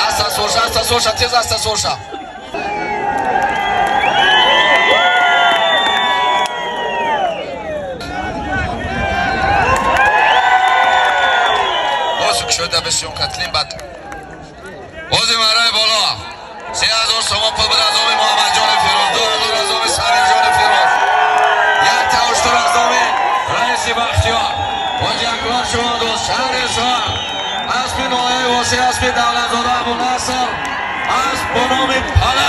Аста сорша, аста сорша, тез аста сорша. Боз кушода бисён катлин бад. Бози мараи боло. 3000 сомон пул буд аз номи Муҳаммадҷони Фирӯз, 2000 аз номи Самирҷони Фирӯз. Як тавштур аз номи раиси Бахтиёр. Ҳоҷи Акбар Шумандоз, шаҳри Исфаҳан. Аспи ноҳияи Восеъ, аспи Давлатзода Абунаср, асп бо номи Паланг.